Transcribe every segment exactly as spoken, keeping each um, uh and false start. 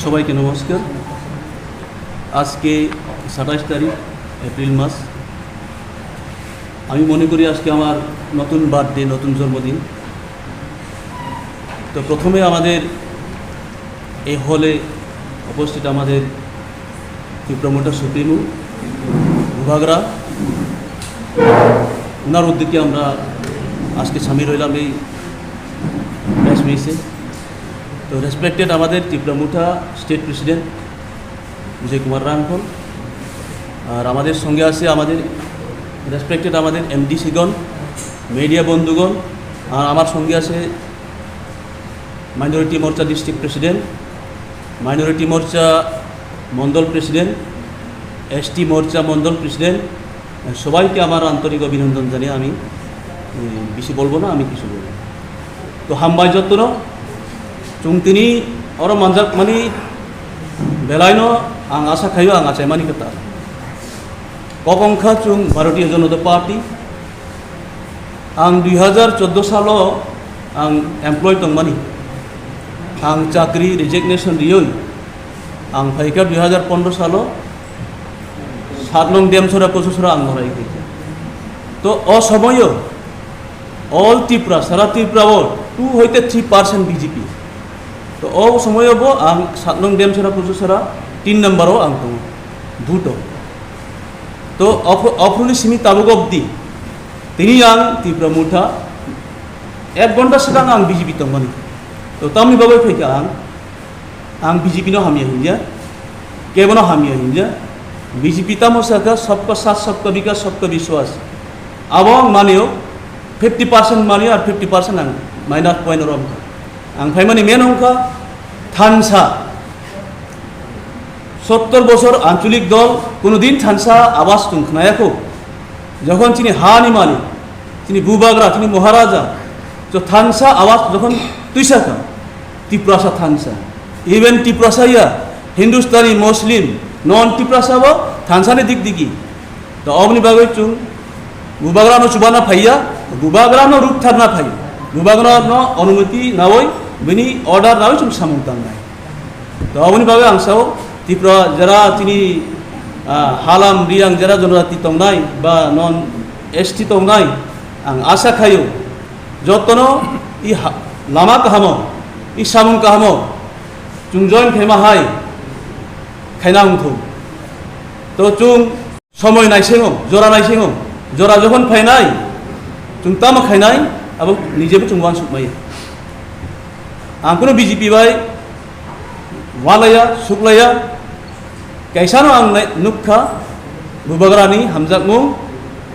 সবাইকে নমস্কার। আজকে সাতাশ তারিখ, এপ্রিল মাস। আমি মনে করি আজকে আমার নতুন বার্থডে, নতুন জন্মদিন। তো প্রথমে আমাদের এই হলে উপস্থিত আমাদের ত্রিপুরা মোর্চা সুপ্রিমো বুবাগরা, ওনার উদ্যোগে আমরা আজকে সামিল হইলাম এই প্রেস মিটে। তো রেসপেক্টেড আমাদের ত্রিপুরা মোর্চা স্টেট প্রেসিডেন্ট বিজয় কুমার রাংখল, আর আমাদের সঙ্গে আছে আমাদের রেসপেক্টেড আমাদের এমডিসিগণ, মিডিয়া বন্ধুগণ, আর আমার সঙ্গে আছে মাইনরিটি মোর্চা ডিস্ট্রিক্ট প্রেসিডেন্ট, মাইনরিটি মোর্চা মণ্ডল প্রেসিডেন্ট, এসটি মোর্চা মণ্ডল প্রেসিডেন্ট, সবাইকে আমার আন্তরিক অভিনন্দন জানিয়ে আমি, উম, বেশি বলবো না, আমি কিছু বলবো। তো হামবাই যত্ন, চুংতিনি ওরা মানজাক মানে বেলাইনো আং আশা খাইও আং আচাই মানি কথা। Kok wngkha chwng Bharatiya Janata Party. Ang dui hazar chordo salo ang employee tongmani. Ang chakri resignation riwi ang phaikha dui hazar pondro salo, sat nong Demsora Kochusora ang lorai khaikha. To o somoyo all Tripura, sara Tripura o two hoite three percent B J P. To o somoyo bo ang sat nong Demsora Kochusora tin number o ang tongo. Duto. To oph-, ophru ni simi tabuk obdi tini ang Tripura Motha ek ghonta swkang ang B J P tongmani. To tamni bagwi phaikha ang, ang B J P no hamya hinja, kebo no hamya hinja. B J P tamo sakha sabka saath, sabka vikas, sabka vishwas. Abo ang manio fifty percent manio ar fifty percent ang minus point rom kha. Ang phaimani men hongkha thansa. Sottor bosor ancholik dol kono din thansa abas chwng khnayakho. Jokhon chini hani malik, chini bubagra, chini moharaja, to thansa abas jokhon tuisakha, Tiprasa thansa. Even Tiprasa ya, Hindustani, Muslim, non Tiprasa bo thansa ni dik digi. To oboni bagwi chwng bubagra no chubana phaiya, bubagra no ruk tharna phai, bubagra no onumoti nawi, bini order nawi chwng samung tangnai. To aboni bagwi ang sao, Tripura jera chini, ah, halam riyang jera jonojati tongnai ba non S T tongnai, ang asa khaio jotono i ha-, lama kahamo, i samung kahamo chwng join khaima hai khaina wngthung. To chwng somoi naisengo, jora naisengo, jora jokhon phainai, chwng tamo khainai, abo nijebo chwng uansuk maya. Ang kuno B J P bai walaya, suklaya, kaisano ang nai-, nukha, bubagrani hamjakmung,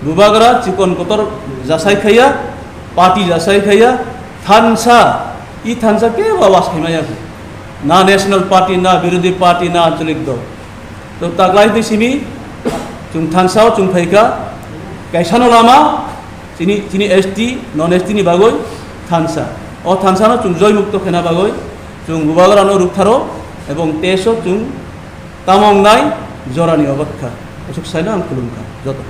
bubagra chikon kotor jasai khaya, party jasai khaya, thansa, i thansa kebo awas khaimaya. Na national party, na birodhi party, na ancholik dol. To taklai twi simi chwng thansao chwng phaikha, kaisano lama chini, chini S T, non S T ni bagwi thansa. O thansano chwng joy mukto khena bagwi chwng bubagrano ruktharo ebong teso chwng tamo wngnai jorani obakha. Aswk saino ang khulumkha joto.